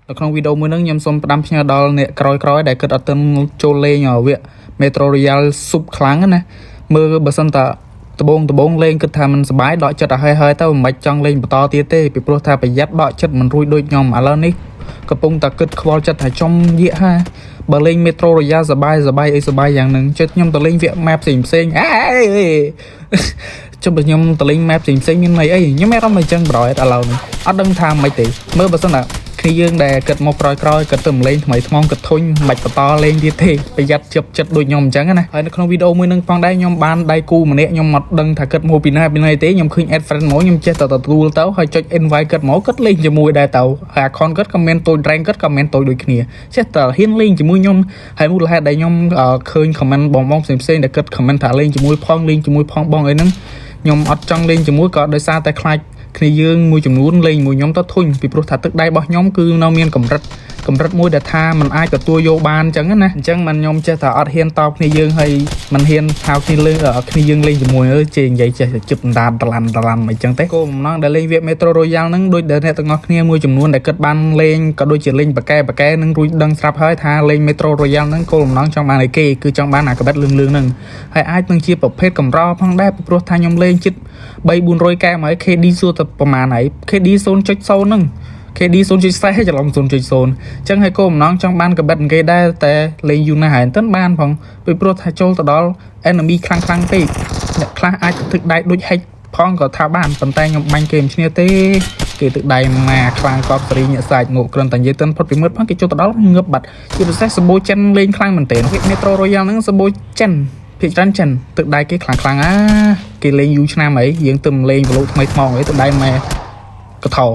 នៅក្នុងវីដេអូមួយហ្នឹងខ្ញុំសូមផ្ដាំផ្ញើដល់អ្នកក្រោយៗដែលគិតអត់ទាន់ចូលលេងវគ្គ Metro Royale ស៊ុបខ្លាំងណាមើលបើសិនតាដបងដបងលេងគិតថាมันសប្បាយដកចិត្តឲ្យហើយហើយទៅមិនបាច់ចង់លេងបន្តទៀតទេពីព្រោះថាប្រយ័ត្នដកចិត្តមិនរួចដូចខ្ញុំឥឡូវនេះកំពុងតែគិតខ្វល់ចិត្តថាចំយាកហាបើលេង Metro Royale សប្បាយសប្បាយអីសប្បាយយ៉ាងហ្នឹងចិត្តខ្ញុំទៅលេងវគ្គ map ផ្សេងផ្សេងអេ ចុះបើខ្ញុំទៅលេង map ផ្សេងផ្សេងមានន័យអីខ្ញុំមានអារម្មណ៍អញ្ចឹងប្រហែលឥឡូវនេះអត់ដឹងថាមិនទេមើលបើសិនណាគ្នាយើងដែលគិតមកក្រោយក្រោយគិតទៅម្លេងថ្មីថ្មោងគិតធុញមិនបាច់បន្តលេងទៀតទេប្រយ័ត្នជិបចិត្តដូចខ្ញុំអញ្ចឹងណាហើយនៅក្នុងវីដេអូមួយនឹងផងដែរខ្ញុំបានដៃគូម្នាក់ខ្ញុំអត់ដឹងថាគិតមកពីណាពីណីទេខ្ញុំឃើញ add friend មកខ្ញុំចេះតែទទួលទៅហើយចុច invite គិតមកគិតលេងជាមួយដែរទៅហើយ account គិតក៏មានតូច rank គិតក៏មានតូចដូចគ្នាចេះតែហ៊ានលេងជាមួយខ្ញុំហើយមូលហេតុដែលខ្ញុំឃើញ comment បងបងផ្សេងផ្សេងដែលគិត comment ថាលេងជាមួយផងលេងជាមួយផងបងអីហ្នឹងខ្ញុំអត់ចង់លេងជាមួយក៏ដោយសារតែខ្លាចគ្នាយើងមួយចំនួនលេងមួយខ្ញុំទៅធុញពីព្រោះថាទឹកដៃរបស់ខ្ញុំគឺនៅមានកម្រិតកម្រិតមួយដែលថាมันអាចទទួលយកបានអញ្ចឹងណាអញ្ចឹងมันខ្ញុំចេះតែអត់ហ៊ានតបគ្នាយើងហើយมันហ៊ានហៅគ្នាលេងគ្នាយើងលេងជាមួយអើជេនិយាយចេះតែជិបដានដឡាន់ដឡាន់អីចឹងទេគោលបំណងដែលលេងវគ្គ Metro Royale ហ្នឹងដូចដែលអ្នកទាំងអស់គ្នាមួយចំនួនដែលគិតបានលេងក៏ដូចជាលេងប៉កែប៉កែនឹងរួចដឹងស្រាប់ហើយថាលេង Metro Royale ហ្នឹងគោលបំណងចង់បានអីគេគឺចង់បានអាកបិតលឿងលឿងហ្នឹងហើយអាចនឹងជាប្រភេទកម្រផងដែរពីព្រោះថាខ្ញុំលេងជិត3 400កែមហើយ KD សួរតែប្រហែលហើយ KD 0.0ហ្នឹង KD 0.40ច្រឡំ0.0អញ្ចឹងហើយគោលបំណងចង់បានកបិតគេដែរតែលេងយូរណាស់ហើយមិនទាន់បានផងពីព្រោះថាចូលទៅដល់ enemy ខ្លាំងខ្លាំងពេកអ្នកខ្លះអាចទឹកដៃដូចហិចផងក៏ថាបានប៉ុន្តែខ្ញុំបាញ់គេមិនឈ្នះទេគេទឹកដៃមកខ្លាំងកប់សេរីញាក់សាច់ងក់គ្រាន់តែនិយាយទៅផុតពីមើលផងគេចូលទៅដល់ងើបបាត់ជាពិសេសសម្បូរចិនលេងខ្លាំងមែនទែន Metro Royale ហ្នឹងសម្បូរចិនភាគច្រើនចិនទឹកដៃគេខ្លាំងខ្លាំងអាគេលេងយូរឆ្នាំអីយើងទៅលេងប្រឡូកថ្មីថ្មោងអីទឹកដៃម៉ែកថោ